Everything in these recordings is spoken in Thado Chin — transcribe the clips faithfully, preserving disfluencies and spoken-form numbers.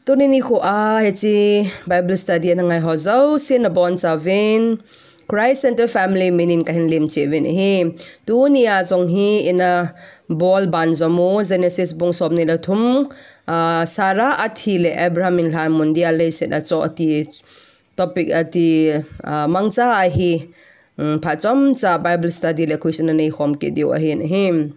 Tuni nikho a hiche Bible study ana ngai ho jouse nabonchauvin Christ Center Family minin kahin lemcheh uvin ahi. Tunia jong hi ina bol banjom u Genesis bung somni le thum, ah, Sarah athi le Abraham in lhanmun dia leiset achoh ati topic ati, ah, mangcha ahi. Um, phat chomcha Bible study le quiz ana neikhom kit diu ahin ahi.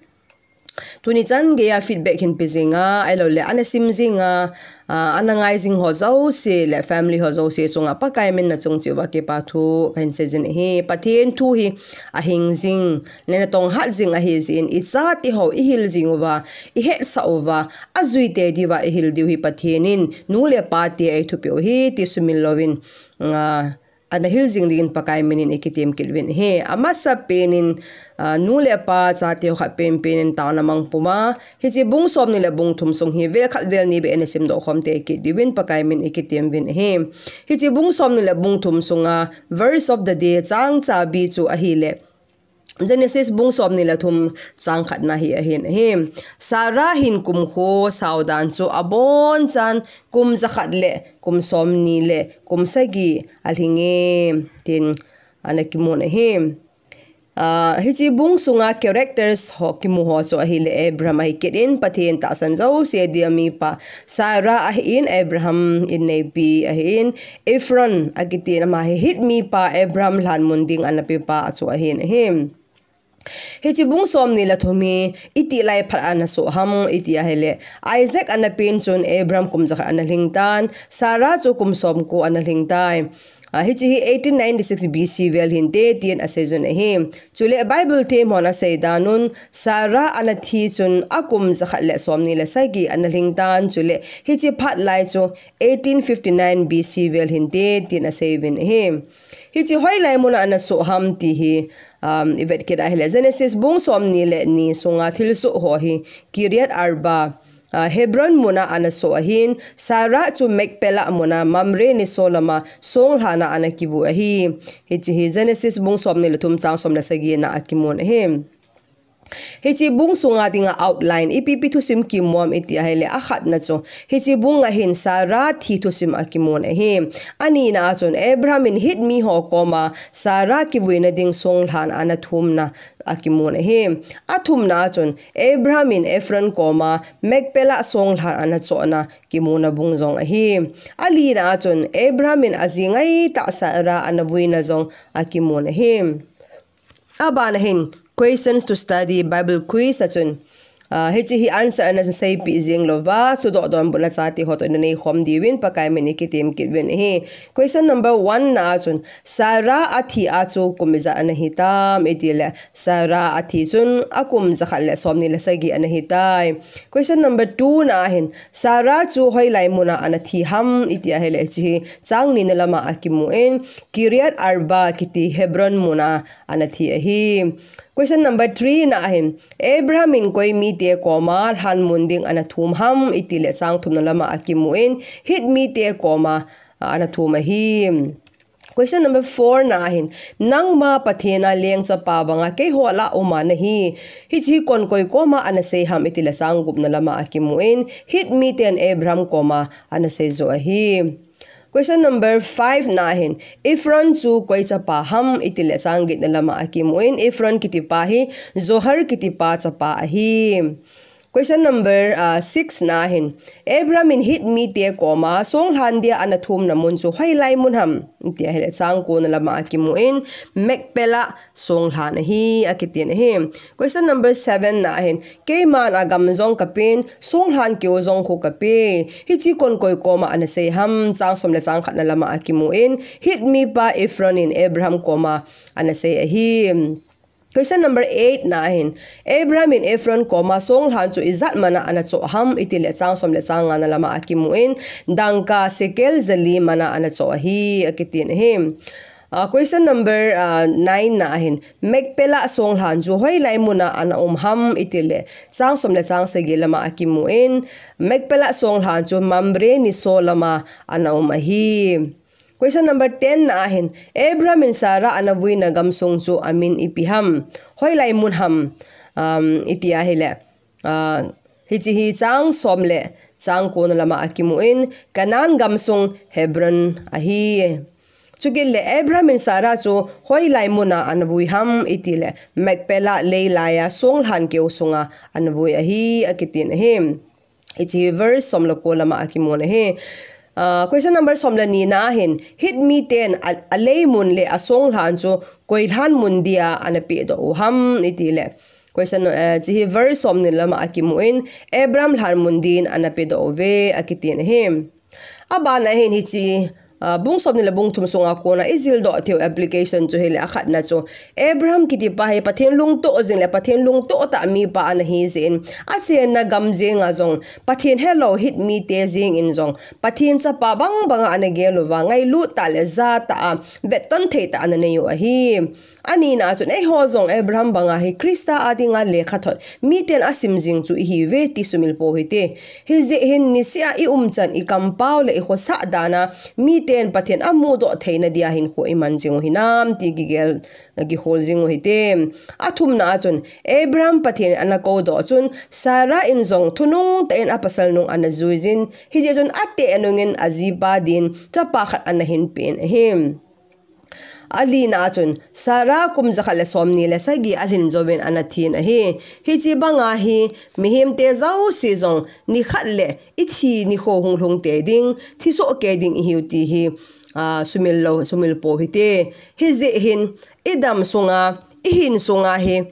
Tuni chan geiya feedback hin pe jinga, ahilouleh ana sim jinga, ah, ana ngai jing ho jouse le family ho jouse chunga Pakai min nachung cheh uva kipa thu kahin seijin ahi. Pathen thu hi ahing jing, le natong hat jing ahi jeh in, ichate ho ihil jing uva, ihetsah uva, ajui tei diuva ihil diu hi Pathen in nu le pate eithupeh u ahi ti sumil louvin, ah, ana hil jing dingin Pakai minin ikitem kit uvin ahi. Amasapen in, ah, nu le pa chate ho khat penpen in taona mang puma, hiche bung somni le bung thum sung hi vel khat vel ni beh ana simdoh khom tei kit diuvin Pakai min ikitem uvin ahi. Hiche bung somni le bung thum sunga verse of the day chang chabi chu ahile, Genesis bung somni le thum chang khatna hi ahin ahi. Sarah hin kumkho saodan chu abonchan kum jakhat le kum somni le kum sagi alhinge, tin ana kimun ahi. Ah, hiche bung sunga characters ho kimu ho chu ahile Abraham ahi kit in, Pathen tahsan jouse dia mipa, Sarah ahin, Abraham inneipi ahin, Ephron akiti in ama hi Hit mipa Abraham lhanmun ding ana pepa chu ahin ahi. Hiche bung somni le thum hi itih lai phat ana soh ham iti ahile, Isaac ana pen chun Abraham kum jakhat ana lhing tan, Sarah chu kum somko ana lhing tai. Ah, hiche hi eighteen ninety-six B C vel hinte tin aseijun ahi. Chule Bible them hon asei dan un, Sarah ana thi chun akum jakhat le somni le sagi ana lhing tan, chule hiche phat lai chu eighteen fifty-nine B C vel hinte tin asei uvin ahi. Hiche hoilai muna ana soh ham ti hi, um, ivet kit ahile, Genesis bung somni le ni sunga thilsoh ho hi Kiriath Arba, ah, Hebron muna ana soh ahin, Sarah chu Machpelah muna Mamre nisolama songlhana ana kivu ahi. Hiche hi Genesis bung somni le thum chang som le sagina akimun ahi. Hiche bung sunga dinga outline ipi ipi thusim kimu ham iti ahile, akhatna chu hiche bunga hin Sarah thi thusim akimun ahi. Anina a chun Abraham in Hit miho koma Sarah kivuina ding songlhan ana thumna akimun ahi. Athumna a chun Abraham in Ephron koma Machpelah songlhan ana chohna kimuna bung jong ahi. Alina a chun Abraham in aji ngaitah Sarah ana vuina jong akimun ahi. Abana hin questions to study, Bible quiz a chun, ah, hiche hi answer ana seipeh jing louva, sudoh donbutna chate ho toh ina neikhom diuvin Pakai min ikitem kit uvin ahi. Question number one na a chun, Sarah athi a chu kum ijat ana hitam itile, Sarah athi chun akum jakhat le somni le sagi ana hitai. Question number two na a hin, Sarah chu hoilai muna ana thi ham iti ahile, hiche hi chang nina lama akimun, Kiriath Arba kiti Hebron muna ana thi ahi. Question number three na a hin, Abraham in koi mite koma lhanmun ding ana thum ham itile, chang thumna lama akimun, Hit mite koma, ah, ana thum ahi. Question number four na a hin, Nangma Pathen a lengchapa banga keiho lah a uma nahi. Hiche hi konkoi koma ana sei ham itile, chang gupna lama akimun, Hit miten Abraham koma ana seijo ahi. Question number five na a hin, Ephron chu koi chapa ham itile, chang getna lama akimun, Ephron kitipa hi Zohar kitipa chapa ahi. Question number, ah, six na a hin, Abraham in Hit mite koma songlhan dia ana thumna mun chu hoilai mun ham iti ahile, chang kona lama akimun, Machpelah songlhan ahi akitin ahi. Question number seven na a hin, Keiman agam jong kapen, songlhan keu jong khu kape. Hiche konkoi koma ana sei ham, chang som le chang khatna lama akimun, Hit mipa Ephron in Abraham koma ana sei ahi. Question number eight na a hin, Abraham in Ephron koma songlhan chu ijat mana ana choh ham itile, chang som le chang ngana lama akimun, dangka sekel jali mana ana choh ahi akitin ahi. Ah, question number, ah, nine na a hin, Machpelah songlhan chu hoilai muna ana um ham itile, chang som le chang sagi lama akimun, Machpelah songlhan chu Mamre nisolama ana um ahi. Question number ten na a hin, Abraham in Sarah ana vuina gamsung chu amin ipi ham, hoilai mun ham, um, iti ahile, ah, hiche hi chang som le chang kona lama akimun, Canaan gamsung Hebron ahi. Chukit le Abraham in Sarah chu hoilai muna ana vui ham iti le, Machpelah lei laiya songlhan keu sunga ana vui ahi, akitin ahi. Hiche verse som le ko lama akimun ahi. Uh, question number som le ni na hin, Hit miten a, alei mun le asonglhan chu koi lhan mun dia ana pedoh u ham iti le. Question, uh, hiche hi verse som ni lama akimun, Abraham lhan mun din ana pedoh uve akitin ahi. Abana hin hiche, uh, bung som ni le bung thum sunga kona ijildoh theiu application chu hile, akhatna chu Abraham kitipa hi Pathen lungtoh jing le Pathen lungtoh tah mipa ana hi jeh in, achenna gam jenga jong Pathen helou Hit mite jeng in jong Pathen chapa bang banga ana gel uva, ngailut tah le jatah a vetton thei tah ana nei u ahi. Anina chun eiho jong Abraham banga hi Christa a dinga lekhathot miten asim jing chu ihiuve ti sumil pou hite. Hijeh hin niseh a i umchan, i kampau le i khosah dana miten Pathen amudoh theina dia hinkho iman jing u hinam ti kigel, kikhol jing u hite. Athumna chun Abraham Pathen ana koudoh chun Sarah in jong thunung tah in apasal nung ana juijin, hijeh chun ateh nungin ajipa din chapa khat ana hinpen ahi. Alina chun Sarah kum jakhat le somni le sagi alhin jouvin ana thin ahi. Hiche banga hi mihemte jouse jong nikhat le ithi nikho hung lhung tei ding, thisoh kei ding ihiu ti hi, ah, sumil lou, sumil pou hite. Hijeh hin idam sunga, ihin sunga hi,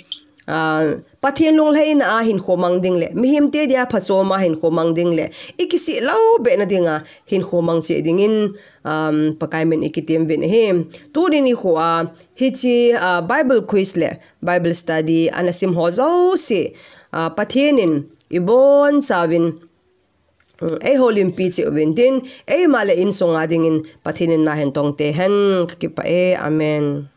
ah, Pathen lunglhaina a hinkho mang ding le mihemte dia phachom a hinkho mang ding le ikisih lou behna dinga hinkho mang cheh dingin, um, Pakai min ikitem uvin ahi. Tuni nikho a hiche, uh, Bible quiz le Bible study ana sim ho jouse, uh, Pathen in ibonchauvin, um, eiho limpi cheh uvin tin, eima le insunga dingin Pathen in nahin tong tei hen, kakipah e. Amen.